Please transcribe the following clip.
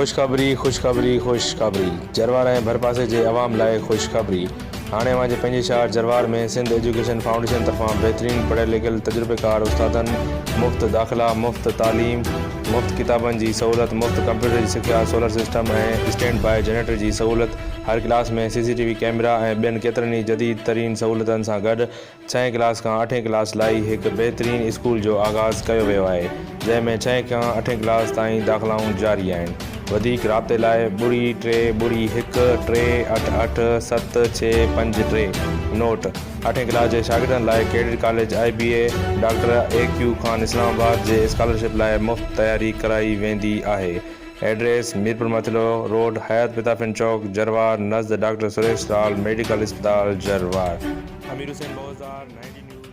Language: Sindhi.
خوشخبري خوشخبري خوشخبري جروار ۽ ڀرپاسي جي عوام لاء خوشخبري هاڻي اوهان جي پنهنجي شهر جروار ۾ سنڌ ايجوڪيشن فائونڊيشن طرفان بهترين پڙهيل لکيل تجربيڪار استادن مفت داخلا مفت تعليم مفت ڪتابن جي سهولت مفت ڪمپيوٽر جي سکيا solar system ۽ stand by generator جي سهولت هر class ۾ C C T V camera ۽ ٻين ڪيترن ئي جديد ترين سهولتن سان گڏ ڇهين ڪلاس کان اٺين ڪلاس لاء هڪ بهترين اسڪول جو آغاز ڪيو ويو آهي جنهن ۾ ڇهين کان اٺين ڪلاس تائين داخلائون جاري آهن وڌيڪ رابطي لاء ٻڙي ٽي ٻڙي هڪ ٽي اٺ اٺ ست ڇهه پنج ٽي نوٽ، اٺين ڪلاس جي شاگردن لاء cadet college I B A doctor A Q Khan Islamabad جي اسڪالرشپ لاء مفت تياري ڪرائي ويندي آهي ايڊريس، ميرپور ماٿيلو روڊ، حيات پتافين چوڪ، جروار، نزد ڊاڪٽر سريش لال ميڊيڪل اسپتال، جروار. امير حسين بوزدار، 90 نيوز.